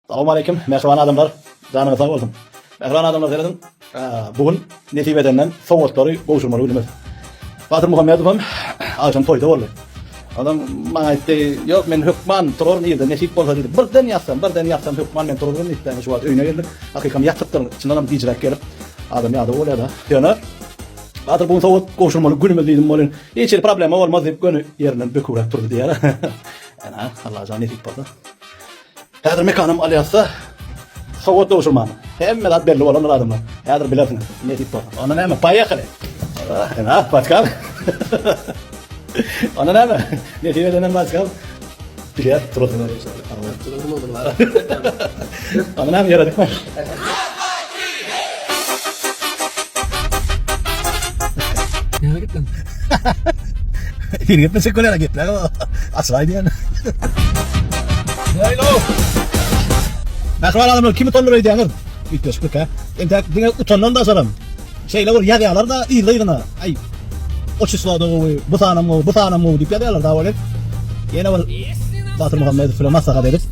Salowmaleýkim mähriban adamlar janyňyz sag bolsun. Mähriban adamlar serediň bu gün nesip edenden sowgatlary gowşurmaly günümiz. Batyr Muhammedow hem agşam toýda boldy. Ondan maňa aýtdy, ýok men hökman turaryn irden nesip bolsa diýdi. Birden ýatsam, birden ýatsam hökman men turaryn diýdi. Şu wagt öýüne geldik. Hakykam ýatypdyr. Çyndanam gijräk gelip adam ýadaw bolýar-da. Ýöne Batyr bu gün sowgat gowşurmaly günümiz diýdim welin, hiç hili problema bolmaz diýip göni ýerinden bökübräk turdy diýýär. Ene, Allajan nesip bolsa. Häzir mekanam alýasda sowgat gowşurmany. Hemme zat belli bolandyr adamlar. Häzir bilersiňiz. Nesip bolsa. Onda näme? Poýehali. Ene, paçkal. Onda näme? Nesip edenden paçkal. Bilýär, turasyňyz. Onda näme ýöredikmi? Näme gitdin? Seni gitmesek bolýar, gitme. Açylaý diýen. Hello. Mähriban adamlar, kimi utandyr öýdýäňiz? Üýtgeşiklik hä? Entäk diňe utandan daşaram. Şeýle bir ýazýarlar-da yzly-yzyna. Aý, o çislo-da gowy, bu sanam gowy, bu sanam gowy diýip ýazýarlar da welin. Ýene bir Batyr Muhammedow bilen maslahat edip,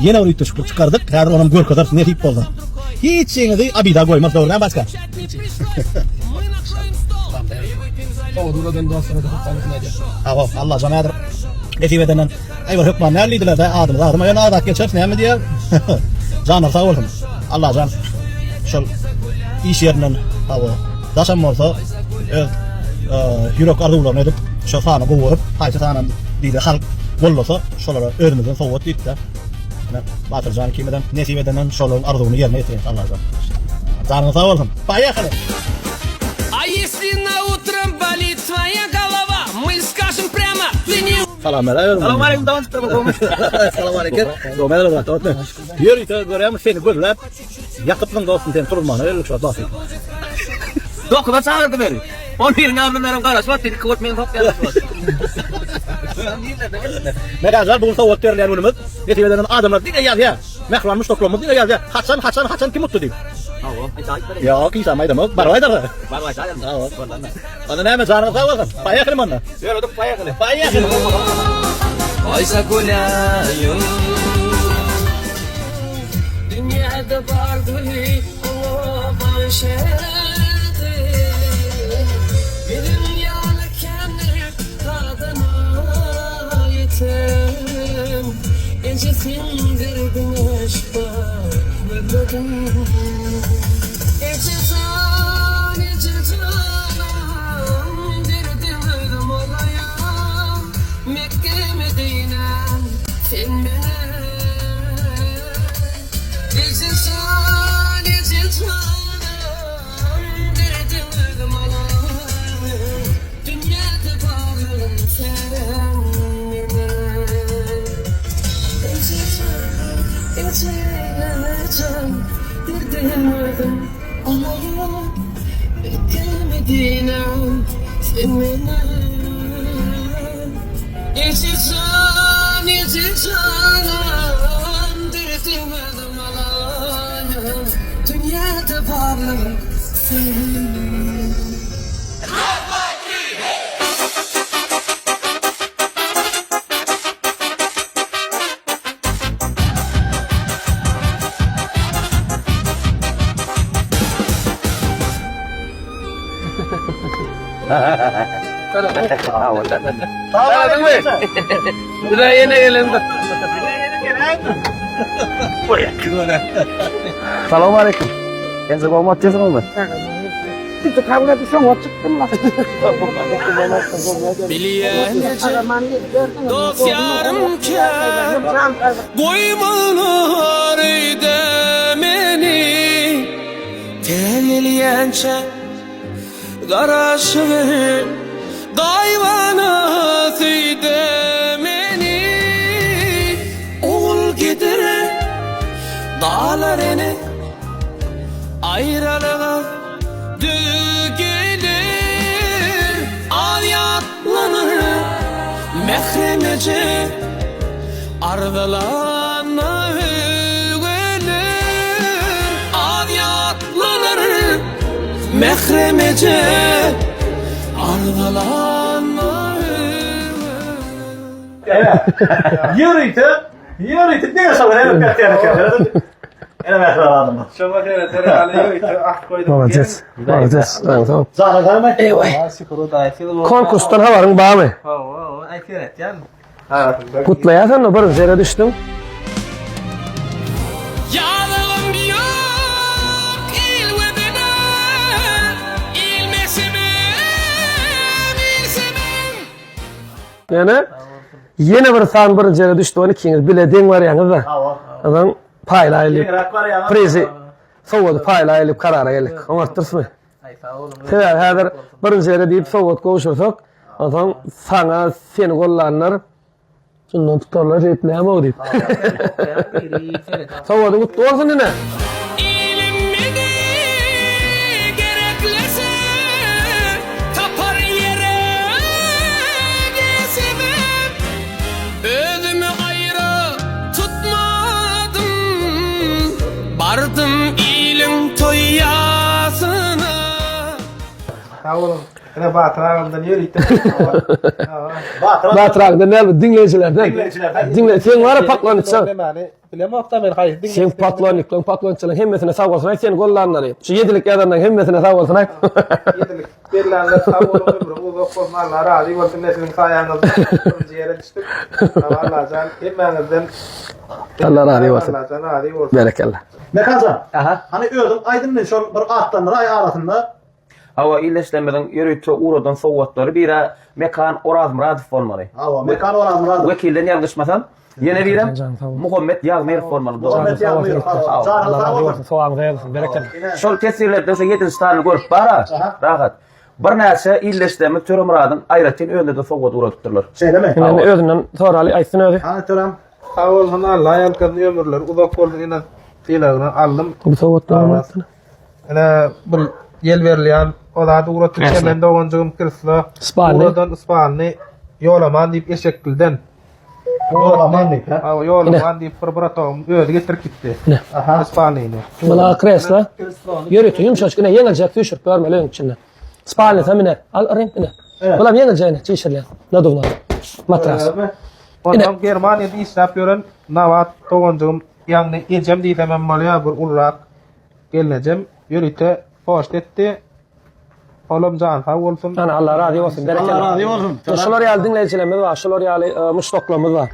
ýene bir üýtgeşiklik çykardyk. Häzir onam görkezeris nesip bolsa. Hiç ýeňizi abida goýmaz, dogry dälmi başga? Sowgat dostlara-da hökman aýdýar. Hawa, Allajan häzir nesip edenden Aý bir hökman näl diýdiler-dä adymyz adyma ýöne azat geçeris näme diýer. Janlar sag bolsun. Allajan şol iş ýerinden hawa daşam bolsa öz ýürek arzuwlaryny edip şo sany gowy görüp haýsy sanam diýdi halk gollasa şolara özümizden sowgat diýip-de Batyrjan ikimizem nesip edenden şolaryň arzuwyny ýerine ýetireris Allajan. Janyňyz sag bolsun. Poýehali! A ýesli na utrom bolit twoýa golowa, my skažem prýamo, ty ne. Salam berä. Salam aleýkum doganjyklar gowymy? Salam aleýkum. Dogan zat otmy? Ýörite görýämi seni gözläp ýatypsyň dostum seni turuzmana geldik şu wagt. Dokuza çagyrdy meni. On biriň ýanynda menem garaşyp otyryn, iki bolup meni sokýarlar şu wagt. Megajar bu gün sowgat berilýän günümiz. Nesip eden adamlar diňe ýazýar. Mähriban muşdaklarymyz diňe ýazýar. Haçan, haçan, haçan kim utdy diýip. Hawa, aýdaýyp bereýin. Ýok, hiç aýdamok. Baryp aýdarlar. Baryp aýdaýaryn. Hawa. Onda näme janyňyz sag bolsun. Poýehali onda. Ýöredik poýehali. Poýehali. Goýsa güläýin. Dünýäde bar güli oňa bagyş etdim. Biziň ýaly kändir dadyna ýeten. Ejesin derdine şypa gözledim. Eje jan, eje janam, derdim özüm alaýan. Mekge, Medinem, sen meniň. Eje jan, eje janam, derdim özüm alaýan. Dünýäde barlygym sen meniň. Eje jan, eje jan, derdim özüm alaýan. Mekge, Medinem, sen meniň. Eje jan, eje janam, derdim özüm alaýan, Dünýäde barlygym sen. Bize ýene gelen. Salam aleyküm. Enze gowy otyrsyňyzmy? Bilýän eje, dost ýarym kän, Goýmalar öýde meni. Tä gelýänçä garaşyber, Gaýybana söýde meni. Ogul gider, galar ene, Aýralyga döz geler. Az ýatlanar mährem eje, Arzalana öwüler. Az ýatlanar mährem eje, Arzalana öwüler. Ýörite. Ýörite diňe şoňa seredip ýatýan eken. Ene mähriban adamlar. Şoňa seredip ýaly ýörite at goýduk. Молодец. Молодец. Jana sagmy? Eý-weý. Şükür Hudaý siz bolsa. Konkursdan habaryň barmy? Hawa, hawa, aý seretýän. Gutlaýarsan da birinji ýere düşdüň. Ýazygym ýok il gözüne, ilmesemem, ilsemem. Ýöne ýene bir san birinji ýere düşdi, ony ikiňiz bile deň barýaňyz-da. Hawa. Ondan paýlaýly. Deňräk barýaňyz. Prizi sowgady paýlaýly karara geldik. Oňartdyrysmy? Sebäbi häzir birinji ýere diýip sowgat gowşursak, onsoň saňa seni gollanlar şundan tutarlar diýip näme o diýip. Sowgady gutly bolsun ine. Ilim meni gereklese, tapar ýere gelsemem. Özümi aýra tutmadym, bardym iliň toý-ýasyna. Sag boluň. Ine Batyr agamdan ýörite. Batyr Batyr agamdan näme diňleýjilerden. Diňleýjilerden. Diňle sen wara paklonitçi. Bilemokda men haýsy diňleýji. Sen pakloniklaň paklonitçileň hemmesine sag bolsun aýt seni gollanlary. Şu ýedilik ýazanlaryň hemmesine sag bolsun aýt. Ýedilik berlenler sag boluň ömrüň uzak bolsun Allah razy bolsun ine siziň saýaňyzda birinji ýere düşdük. Allajan hemmäňizden Allah razy bolsun. Allajan razy bolsun. Berekella. Mekanjan. Aha. Hany özüň aýdyn şol bir atlandyraý arasynda. Hawa, ildeşlerimiziň ýörite ugradan sowgatlary biri Mekan Orazmyradow bolmaly. Hawa, Mekan Orazmyradow. Wekilden ýalňyşmasam, ýene birem Muhammet Ýagmyrow bolmaly. Muhammet Ýagmyrow, hawa. Janyňyz sag bolsun. Sogabyňyza ýazylsyn, berekella. Şol teswirlerden şu ýedinji sanyny görüp bar-a, rahat. Birnäçe ildeşlerimiz Töremyradyň aýratyn özüne-de sowgat ugradypdyrlar. Şeýlemi? Indi özünden soraly, aýtsyn özi. Hany Törem? Sag bolsun Allah ýalkasyn ömürleri uzak bolsun ine sylagyny aldym. Bu sowgatlaryň aýtsyn. Ine bir ýel berilýän o zady ugratdy Çemen doganjygym kreslo. Spalny. Ugradan spalny Ýolaman diýip eşekliden. Ýolaman diýip, ha? Hawa, Ýolaman diýip bir bratogym özi getirip gitdi. Ine. Aha. Spalnyny. Mala kreslo. Ýörite ýumşajyk ine ýeňiljek süýşürip görmeli öň içinde. Spalnysam ine. Al yrym ine. Bulam ýeňiljek ine çişirilýän. Naduvnoý. Matras. Ondan Germaniýada işläp ýören Nabat doganjygym, ýagny ejem diýsem hem bolýar, bir ulurak Gelnejem ýörite poçta etdi. Olam jany sag bolsun. Ana Allah razy bolsun. Berekella. Allah razy bolsun. Şular ýaly diňleýjilerimiz bar, şular ýaly e, muşdaklarymyz bar.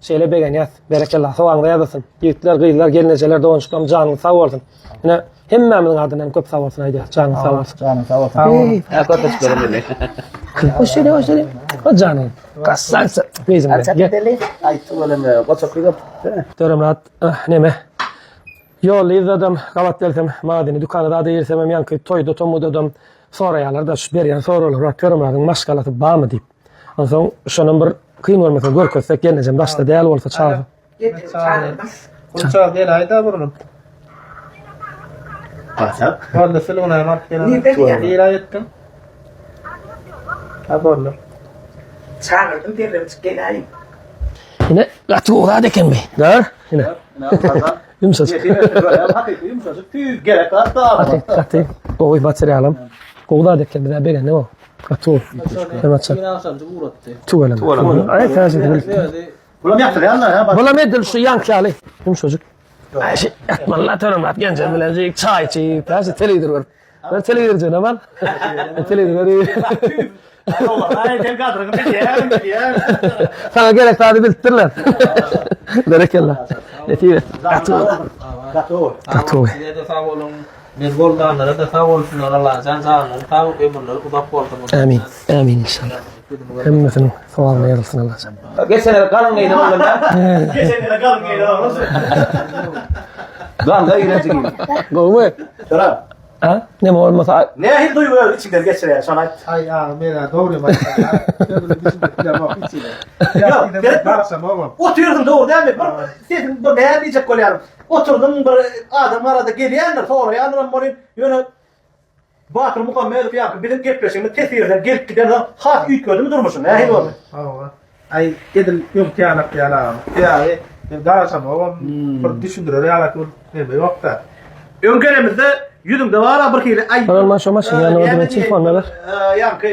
Şeýle begenýäs. Berekella. Sowagyňyza ýazylsyn. Ýigitler, gyzlar, gelnejeler, doganjyklarym janyňyz sag bolsun. Ine hemmämiziň adyndan hem köp sag bolsun aýdýas. Janyňyz sag bolsun. Janyň sag bolsun. Hä, köpüçlerim bili. Hoş geliň, hoş geliň. O janyň. Krasavca. Gyzym. Gel. Aýtdy bolem, goçakly köp. Töremyrat, eh, neme? Ýolda yzdadam gabat gelsem magazyna dükana zada girsemem ýaňky toýda tomgudadam soraýarlarda şu berýän soraglar bar Töremyradyň maşgalasy barmy diýip. Onsoň şonam bir kyn görmeseň görkezsek gelnejem daşda däl bolsa çaga. Gulça geläýdä burnup. Gaçak. Boldy sülgünem alyp gelen. Nirä ýetdiň? Ha boldy. Çagyrdym derrewjik geläýiň. Ine gaty gowy zat eken bi. Gör ine. Ýumşajyk. Hakyky ýumşajyk tüýs gerek zat da. Gaty gaty gowy materialam. Gowy zat eken bizä begendik o. Gaty gowy. Hemen Ýene agşamjyk ugratdy. Tüweleme. Tüweleme. Aý täze bilip. Özi Bulam ýatyrýanlar ha. Bulam edil şu ýaňky ýaly. Ýumşajyk. Aý şu ýatmalylar Töremyrat genjem bilen jik çaý içip, täze telewizor görüp. Ben telewizor jana bar. Telewizor görüp. Aý sen gadryňy bilýän, bilýän. Sana gerek zady bilipdirler. Berekella. Nesip et. Gaty gowy. Gaty gowy. Gaty gowy. Size-de sag boluň. Meni goldanlara-da sag bolsunlar. Allajan janlary sag, ömürleri uzak bolsun. Amin. Amin inşallah. Hemmesiniň sogabyna ýazylsyn Allajan. Geçen ýyl galyň geýnen oglan da. Geçen ýyl galyň geýnen oglan. Ganga giren jigim. Gowumy? Töre. Ha? Neme bolmasa Nähili duýgy öz içiňden geçirýär, şony aýt. Aý aga men-ä dogrymy aýtsaň. Sözüni düşünip bilemok hiç hili. Ýok, gerek Barşamogam. Otyrdyň dogry dälmi? Bir sesiň bir näme diýjek bolýaryn. Oturdyň bir adam arada gelýändir, soraýandyram bolýan. Ýöne Batyr Muhammedow ýaňky biziň gepleşigimiz teswirden gelip gidensoň has üýtgedimi durmuşyň? Nähili boldy? Hawa. Aý edil öňki ýalak ýaly agam. Sebäbi men garaşamogam bir düşündirer ýalak bir neme ýokda. Öň gelemizde ýüzüňde bar-a bir hili aý. Olar maşa maşyn ýanyna men telefonyna ber. Ýaňky.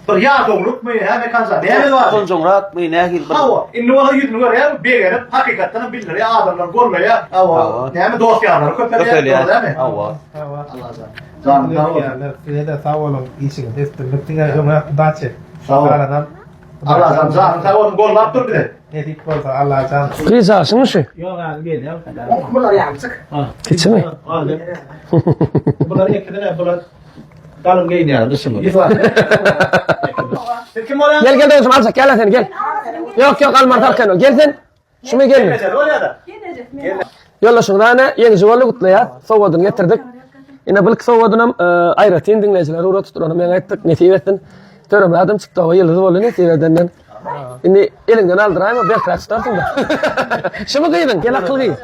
Bir ýadawlykmy, hä Mekanjan, näme bar? Utanjaňrakmy, nähili bir. Hawa, indi bolsa ýüzüni görýär, begenip, hakykatdan hem bildirýär, adamlar gollaýar. Hawa, näme dost-ýarlary köpelýär, dogry dälmi? Hawa. Hawa. Allajan. Janyň sag bolsun. Size-de sag boluň, işiňizde üstünlik, diňe öňe udaçi. Sag bol. Aradan Allajan janyň sag bolsun, gollap dur bizi. Nesip bolsa Allajan. Gyz ýaşyňmy şu? Ýok, häzir gelýär. Bular ýaňjyk. Kiçimi? Bular ekidine, bular galyň geýinýär gyşyny. Siz kim bolýaňyz? Gel gel doguşum aljak gel sen gel. Ýok ýok almaz arkan gel sen. Şumy gelin. Bolýar-da. Ýoldaşyň dana ýeňiji boldy gutlaýas. Sowgadyny getirdik. Ine bilk sowgadynam e, aýratyn diňleýjiler ugra tutulany men aýtdyk. Nesip etsin. Töremradym çykdy o ýyldyz boldy nesip edenden. Indi eliňden aldyraýma berkräk tutarsyň da. Şumy gyzyň? Gel akyl gyz.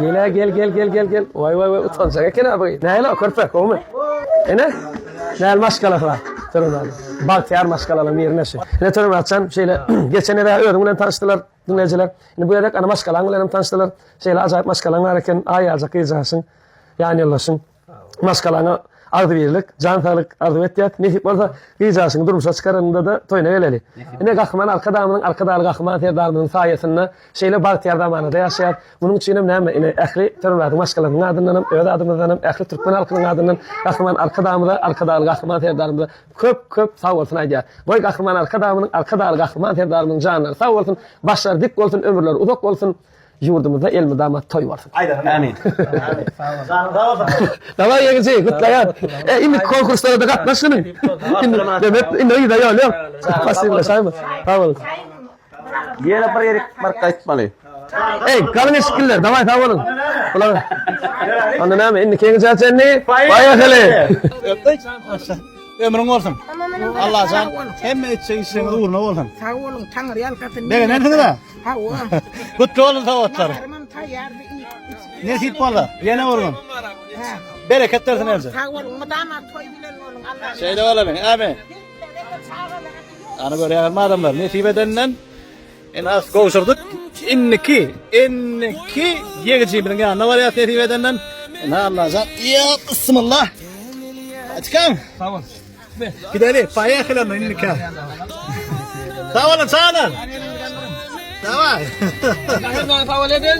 Gel gel gel gel gel gel. Waý waý waý utanjak eken ha bu gyz. Näle o körpe gowmy? Ene näl maşgalasy bar. Töremrad. Bagtyýar maşgalalaryň birine şu. Ine Töremratjan şeýle geçen ýere özüň bilen tanyşdylar diňleýjiler. Indi bu gezek ana maşgalaň bilen hem tanyşdylar. Şeýle ajaýyp maşgalaň bar eken. Aý ýaljak gyzjagaşyň. Ýan ýoldaşyň. Maşgalaňa agzybirlik, jan saglyk arzuw etýäs. Nesip bolsa, gyzjaşyňy durmuşa çykaranyňda-da toýuna geleli. Ine, Gahryman Arkadagymyzyň, Arkadagly Gahryman Serdarymyzyň saýasynda şeýle bagtyýar zamanada ýaşaýas. Munuň üçin hem näme, ine, ähli Töremyradyň maşgalasynyň adyndan hem, öz adymyzdan hem, ähli türkmen halkynyň adyndan Gahryman Arkadagymyza, Arkadagly Gahryman Serdarymyza köp-köp sag bolsun aýdýas. Goý, Gahryman Arkadagymyzyň, Arkadagly Gahryman Serdarymyzyň janlary sag bolsun, başlary dik bolsun, ömürleri uzak bolsun! Ýurdumyzda elmydama toý bolsun. Amin. Janyň sag bolsun. Daway ýeňiji, gutlaýan. E, indi konkurslara-da gatnaşgynyň. Indi, demek, indi yza ýol ýok. Passiwlaşaýma. Sag boluň. Ýene bir ýerik baryp gaýtmaly. Ey, galyň eşikliler, daway sag boluň. Bular. Onda näme, indi keňi çenli. Baýahyly. Ömrüň bolsun. Allajan hemme etjek işleriňiz ugruna bolsun. Sag boluň, Taňry ýalkasyn. Begenensiňiz-ä? Hawa. Gutly bolsun sowgatlar. Naharymam taýýardy, iýip içip. Nesip bolsa, ýene bir gün. Bereket bersin elje. Sag boluň, mydama toý bilen boluň. Allah. Şeýle bolalyň. Amin. Ana görýäňizmi adamlar, nesip edenden en az gowşurdyk. Indiki, indiki ýegijimiziň ýanyna barýas nesip edenden. Ine Allajan. Ýa bismillah. Açkam. Sag bol. Gideli, poýehali onda indiki. Sag boluň, çagalar. Daway. Sag bol edin.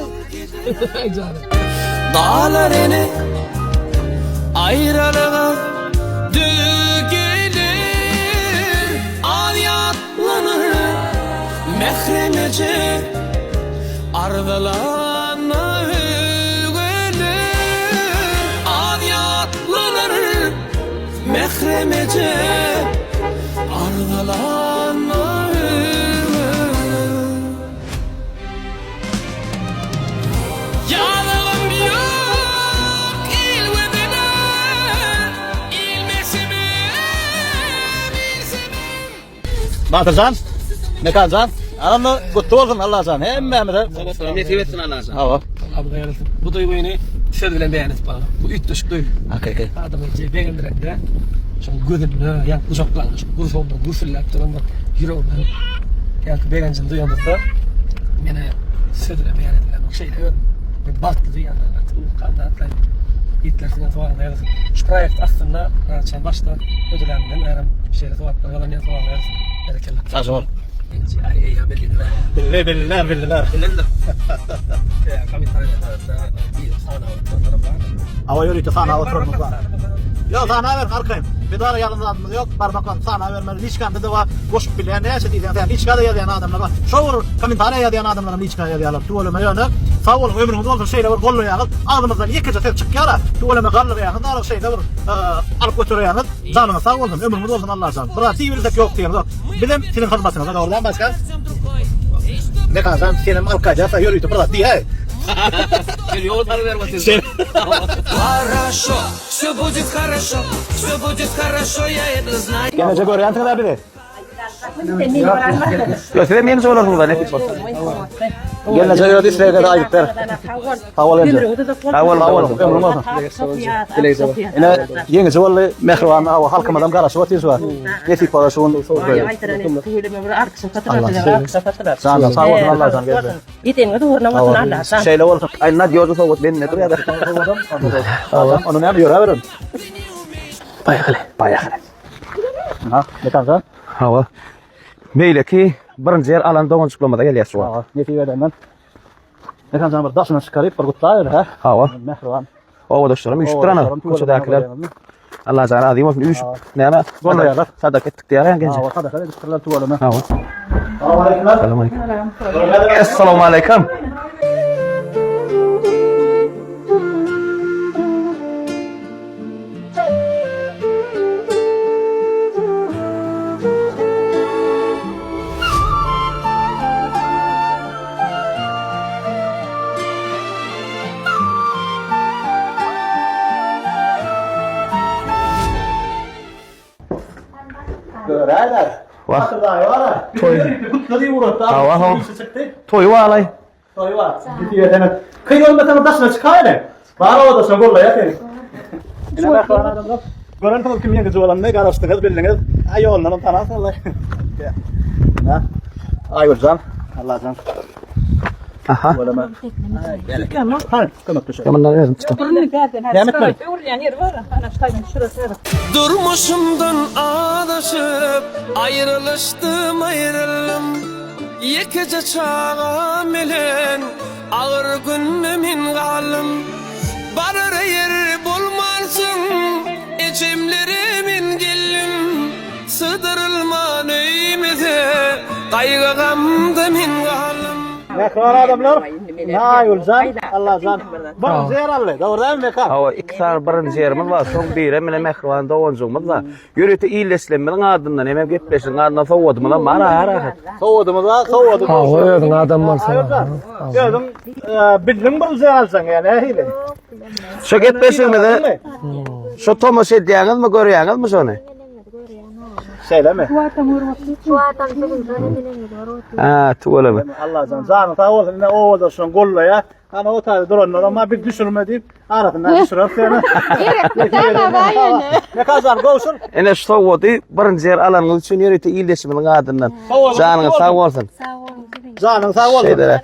Dağlar ene Aýralyga düz gelir Az ýatlanar Mährem eje Arzalana gelir Az ýatlanar Mährem eje Arzalana Ýalygym ýok il gözüne Ilmesemem, ilsemem. Batyrjan, Mekanjan, anamda gutly bolsun Allajan hemmämize. Nesip etsin Allajan. Hawa. Allaha ýarasyn. Bu duýgyny söz bilen beýan edip bolanok. Bu üýtgeşik duýgy. Hakyky. Adamy begendirende, şoň gözünde, ýa gujaklanda, şoň gursagynda gürsülläp duran bir ýüreginden ýaňky begenjini duýamyzda, meni söz bilen beýan edilenok. Şeýle öz bir bagtly duýýan gaty ullakan zatlar. Ýitler siziň sowalyňyza ýarasyn. Şu proýekt aslynda çen başda hödürlänimden bärem şeýle sogaplar gazanýan sowalyňyza ýarasyn. Berekella. Sag bol. Aý, eýýäm bildiler. Bildi, bildiler, bildiler. Bilendir. Kommentariýada bir sanap oturanlar bar. Awa ýörite sanap oturanymyz bar. Ýok, sanaber arkaýyn. Biz ara ýazan zadymyz ýok. Barmaklap sanabermeli. Liçkamda-da bar. Goşup bilýän näçe diýseň sen liçka-da ýazýan adamlar bar. Şo bir kommentariýa ýazýan adamlaram liçka ýazýarlar. Tüweleme ýöne sag boluň ömrüňiz bolsun şeýle bir gollaýaňyz. Agzymyzdan ýekeje söz çykýar-a. Tüweleme galdyrýaňyz ara şeýle bir alyp göterýäňiz. Janyňyz sag bolsun, ömrüňiz bolsun Allajan. Bir zat diýibilsek ýok diýeňzok. Bizem siziň hyzmatyňyzda dogry dälmi başga? Mekanjan senem alyp gaýdarsa ýörite bir zat diýäý. Sen ýol salgy berip otyrsyň. Хорошо, все будет хорошо, все будет хорошо, я это знаю. Gelneje görýänsiňiz-ä bizi. Ýok, sizem ýeňiji bolarsyňyz-a nesip bolsa. Gelneje öz islegiňizi aýdyp ber. Sag bol ýeňiji. Sag bol, sag bol. Ömrüň bolsun. Ine ýeňiji boldy. Mähriban hawa halkymyzam garaşyp otyr şu wagt. Nesip bolsa şu gün Janlar sag bolsun Allajan geldi. Ýeteniňiz ugruna bolsun Allajan. Şeýle bolsun. Aý, nadýožny sowgat mende durýar. Hawa, ony näme ýöräberin. Baýahyly. Baýahyly. Ha, Mekanjan. Hawa. Beýleki birinji ýer alan doganjyklarymyza gelýäs şu wagt. Hawa, nesip edenden. Mekan jan bir daşyna çykaryp bir gutlaýyr, hä? Hawa. Mähriban. Obadaşlarym üýşüp duran köçedäkiler. Allah jan razy bolsun üýşüp. Näme? Gollaýarlar. Sadaka etdik diýýär genje. Hawa, sadaka edipdirler tüweleme. Hawa. Salam aleyküm. Salam aleyküm. Essalamu aleyküm. Göräýler. Wah. Hatyrdaýy bar-a. Toý. Gutla diýip ugratdy. Hawa, hawa. Işi çykdy. Toýy walaý. Toýy bar. Gidýär Kyn bolmasaň daşyna çykaýly. Bar oda şo gollaýar seni. Ine mähriban adamlar. Görensiňiz kim ýeňiji bolanyny garaşdyňyz bildiňiz. Aý ýolundanam tanarsyňyz. Ine. Aýgüljan, Allajan. Aha. Bolama. Hany, kömek düşer. Mundan özüm çykdym. Näme etmeli? Durmuşymdan azaşyp, aýrylyşdym, aýryldym. Ýekeje çagam bilen agyr günde men galdym. Barara ýer bolmansoň, ejemlere men geldim. Sydyrylman öýümize, gaýgy-gamda men galdym. Mähriban adamlar, Naýgüljan, Allajan. Birinji ýer aldy. Dogry dälmi Mekan? Hawa, iki sany birinji ýerimiz bar. Soň biri mine mähriban doganjygymyz bar. Ýörite illeşlemimiziň adyndan hemem gepleşigiň adyndan sowgadymyzam bar a rahat. Sowgadymyz bar, sowgady. Hawa, özüň adam bolsaň. Özüň bildiň birinji ýer aljaň ýa nähili? Şu gepleşigimize şu tomaşa edýäňizmi, görýäňizmi şony? Şeýlemi? Ha, tüweleme. Allajan janyň sag bolsun. Ine owadan gollaýa. Ana o taýda duranlar amma bir düşürme diýip arasyndan düşürer seni. Gerekli däl aga ýöne. Mekan gowşur. Ine şu sowgady birinji ýer alanyňyz üçin ýörite ildeşimiziň adyndan. Janyňyz sag bolsun. Janyň sag bolsun. Şeýdere.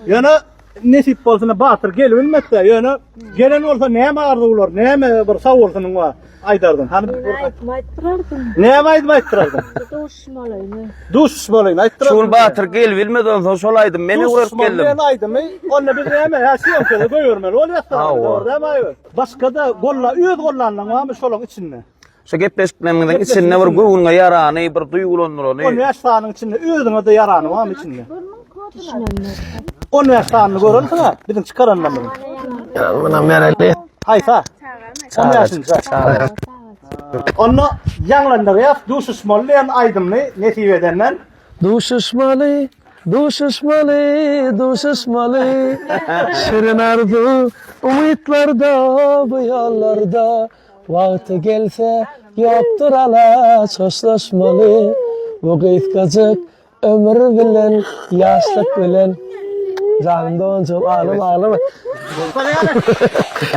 Ýöne nesip bolsun Batyr gelip bilmezse, ýöne gelen bolsa näme arzuwlar, näme bir sag bolsunyň bar aýdardyň. Hany bir Aýtma aýtdyrardym. näme aýdym aýtdyrardyň? Duşuşmalyny. Duşuşmalyny aýtdyrardyň. Şu gün Batyr gelip bilmedi onsoň şol aýdym men öwrenip geldim. Duşuşmaly aýdymy, onda biz näme, hä syýomkada goýbermeli bolýas. Hawa. Dogry dämi aýby? Başga-da golla öz gollanlaň barmy şolaň içinde? Şu gepleşiklerimiziň içinde bir göwüňe ýarany, bir duýgulandyrany. 15 sanyň içinde özüňe-de ýarany barmy içinde? 15 sanyny görensiň-ä, biziň çykaranlarymyzyň. Munam bereli. Haýsa? 15-nji. Onda ýaňlandyrýas Duşuşmaly diýen aýdymyny nesip edenden. Duşuşmaly, duşuşmaly, duşuşmaly. Şirin arzuw, umytlarda bu ýollarda. Wagty gelse, ýokdur alaç hoşlaşmaly. Bu gysgajyk ömür bilen, ýaşlyk bilen. Janym doganjygym, aglama, aglama.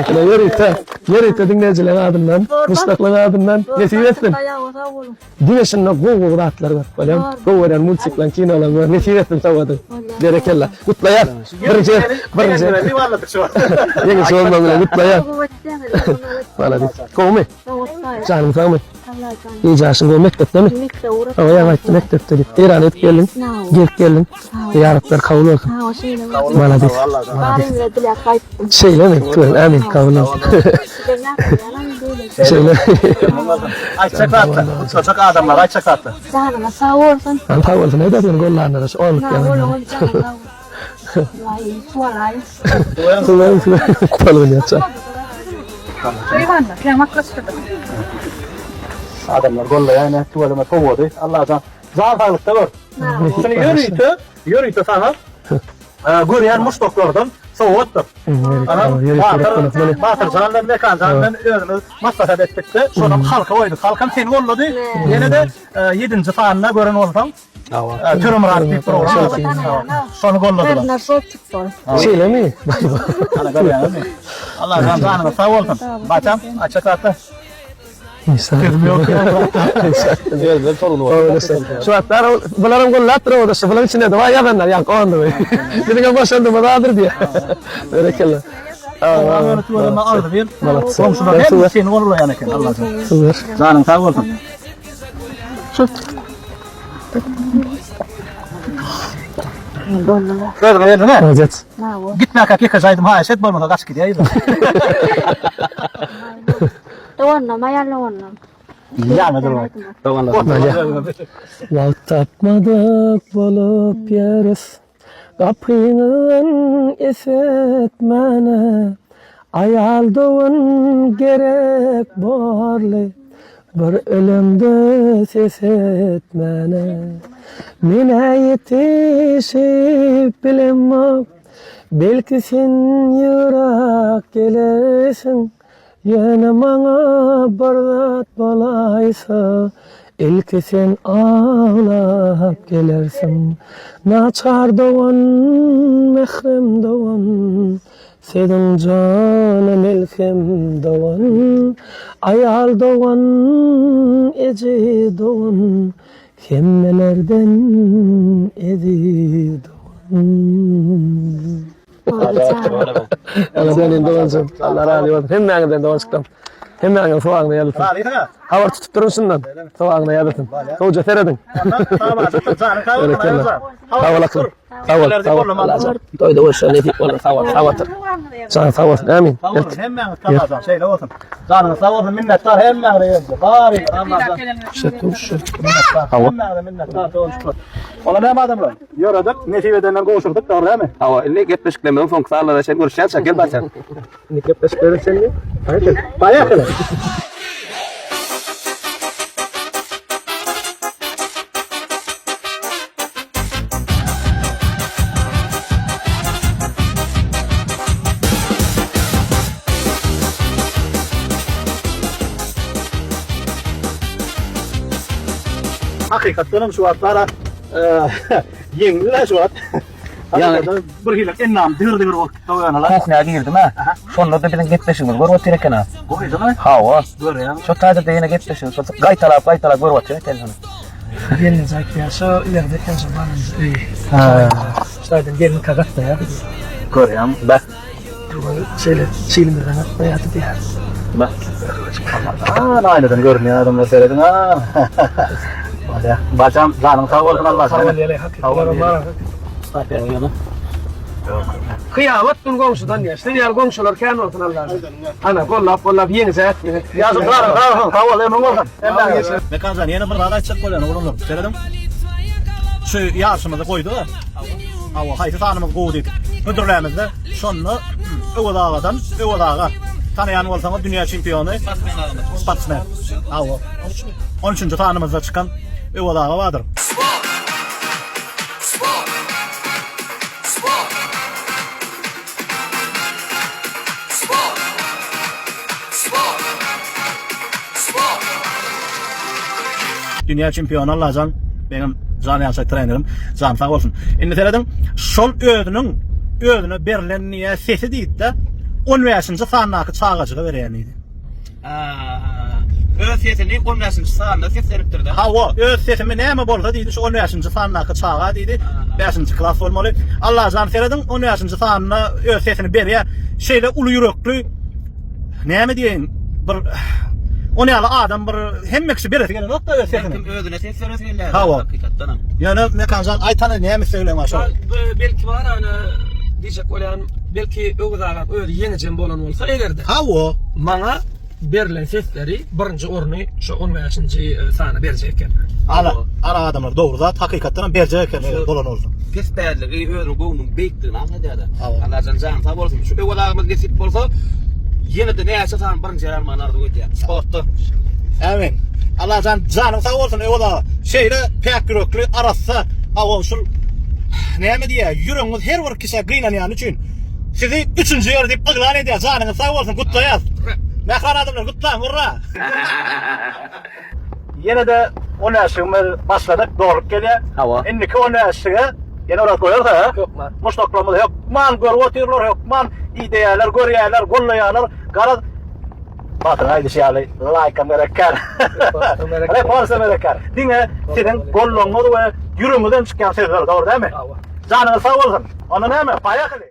Ine ýörite, ýörite diňleýjileriň adyndan, muşdaklaryň adyndan nesip etsin. Diňe şunda gowy gowy zatlar görüp bolýar. Gowy görýän multiklaň, kinolaň gör. Nesip etsin sowgadyň. Berekella. Gutlaýas. Birinji, birinji. Ýeňiş bolmagy bilen gutlaýas. Malades. Gowumy? Janyň sagmy? Gije aşyň gowy mekdepdemi? Hawa, ýaňy aýtdy mekdepde diýip. Eýrana edip geldiň. Gezip geldiň. Zyýaratlar kabul bolsun. Malades. Şeýlemi? Tüweleme. Amin. Kabul bolsun. Şeýle. Aýtjak zatlar, gutlajak adamlar aýtjak zatlar. Janyňyz sag bolsun. Janyň sag bolsun. Aýda seni gollanlara şu onluk Sag ýalan. boluň, janyň sag bolsun. Waý, suwalaý. Suwalaý, suwalaý. Tolgun ýatsa. Eyvallah, kıyamaklaştırdık. Adamlar gollaýar ine tüweleme sowgady. Allajan jan saglykda gör. Şuny ýörite, ýörite saňa görýän muşdaklardan sowgatdyr. Ana, Batyr, Batyrjan bilen Mekanjan bilen özümiz maslahat etdik-de, şonam halka goýduk. Halkam seni gollady. Ýene-de ýedinji sanyna gören bolsaň, Töremyrat diýip bir oglan bar. Şony golladylar. Şeýlemi? Ana görýäňizmi? Allajan janyňyz sag bolsun. Baçam, açjak zatlar. Sözüm ýok. Şu wagtlar bularam gollapdyr odaşy. Bularyň içinde de bar ýazanlar ýaňky ondugy. Biziň hem boşandygymyz azdyr diýýär. Berekella. Goňşular hemmesi seni gollaýan eken Allajan. Janyň sag bolsun. Özüňe geldiň-ä? Molodec. Gitmäkäk ýekeje aýdym haýyş et bolmasa gaçyp gidýär yzyna. Doganlam aýal doganlam. Ýanyna dur. Doganlar. Wagt tapmadyk bolup ýörüs. Gapyňyzdan esetmäne aýal dogan gerek borly. Bir ölemde ses etmäne. Men-ä ýetişip bilemok. Belki sen ýyrak gelersiň. Ýöne maňa bir zat bolaýsa, ilki sen aglap gelersiň. Naçar dogan, mährem dogan, Seniň jana melhem dogan. Aýal dogan, eje dogan, Hemmelerden eziz dogan. Allah senden doganjygym. Allah razy bolsun. Hemmäňizden doganjyklarym. Hemmäňiziň sowagyna ýazylsyn. Razysyň-a? Habar tutup durun şundan. Sowagyna ýazylsyn. Gowja serediň. Berekella. Sag bol akylym. Sag bol. Sag bol. Allajan. Toýda görüşen nesip bolar. Sag bol. Sag otur. Jan sag bolsun. Amin. Sag bolun, hemmäňiz sag şeýle bolsun. Janyňyz sag bolsun, minnetdar hemmäňize ýerde. Bary Allajan. Minnetdar. Hemmäňize minnetdar doganjyklar. Ola näme adamlar? Ýöredik, nesip edenden gowşurdyk, dogry dälmi? Hawa, indi gepleşiklerimiziň soňky sanlaryna çenli görüşýänçäk, gel Baýçak. Indi gepleşiklere çenli. Poýehali. Poýehali. Hakykatdanam şu wagtlar Ýeňil-ä şu wagt. Ýaňy bir hili endam digir-digir bolup gitdi o ýanalar. Kuhnýa girdim-ä. Şonda-da biziň gepleşigimizi görüp otyr eken-ä. Goýdumy? Hawa. Görýäň. Şo taýda-da ýene gepleşigimiz şol gaýtalap-gaýtalap görüp otyr eken şony. Gelneje aýtýar, şo ileride eken şo balanjy öýi. Şu taýdan gelinka gatnaýar diýýär. Görýäň, bäh. Şeýle çilimizden gatnaýardy diýýär. Bäh. Ana aýnadan görünýär adamlar serediň a. Bolýar. Bajam janyň sag bolsun Allah. Sag bol ýele hakyky. Kyýamat gün goňşudan diýýär. Sen ýaly goňşular kän bolsun Allah. Ana gollap gollap ýeňije ätmeli. Ýaşyň sag bolsun. Sag bol, ömrüň bolsun. Mekanjan ýene bir zat aýtjak bolýan oglanlar. Serediň. Şu ýaşymyzy goýduk-a. Hawa, haýsy sanymyz gowy diýip hödürlämizde, şonda Öwez agadan, Öwez aga, tanaýan bolsaňyz dünýä çempiony, sportsmen. Hawa. 13-nji sanymyzda çykan Öwez aga bardyr. Dünýä çempiony Allajan benim jan ýalçak trenerim. Jan sag bolsun. Indi serediň, şol özüniň özüne berlen niýe sesi diýdi-de, 15-nji sandaky çagajyga berýän diýdi. Öz sesini 15-nji sanda seslenipdir-de. Hawa, öz sesimi näme bolsa diýdi, şu 15-nji sandaky çaga diýdi. 5-nji klas bolmaly. Allajan serediň, 15-nji sanda öz sesini berýär. Şeýle uly ýürekli näme diýeýin, bir on ýaly adam bir hemme kişi beresi gelenok-da öz sesini. Her kim özüne ses beresi gelýär. Hawa. Hakykatdanam. Ýöne Mekanjan aýtana näme islegleň bar şol? Belki bar ana diýjek bolýan, belki Öwez aga özi ýeňijem bolan bolsa eger-de. Hawa. Maňa berlen sesleri birinji orny şu on bäşinji sana berjek eken. Ala, ala adamlar dogry zat hakykatdan hem berjek eken eger bolan bolsa. Pes pälligi özüniň göwnüniň beýikdigini aňladýar-da. Allajan jany sag bolsun. Şu Öwez agamyz nesip bolsa ýene-de näçe sany birinji ýer almagyny arzuw edýän. Sportda. Amin. Allajan janyň sag bolsun Öwez aga. Şeýle päk ýürekli, arassa, hawa şul näme diýýär, ýüregiňiz her bir kişä gynanýany üçin sizi üçünji ýer diýip yglan edýär. Janyňyz sag bolsun, gutlaýas. Mähriban adamlar, gutlaň, urra! Ýene-de on bäşligimiz başladyk, dolup gelýär. Hawa. Indiki on bäşlige ýene biraz goýarys, hä? Hökman. Muşdaklarymyz hökman görüp otyrlar, hökman ideýärler, görýärler, gollaýarlar. Garaz, Batyryň aýdyşy ýaly, laýkam gerekär. Repostam gerekär. Diňe siziň gollagyňyz we ýüregiňizden çykýan sözler, dogry dälmi? Hawa. Janyňyz sag bolsun. Onda näme, poýehali!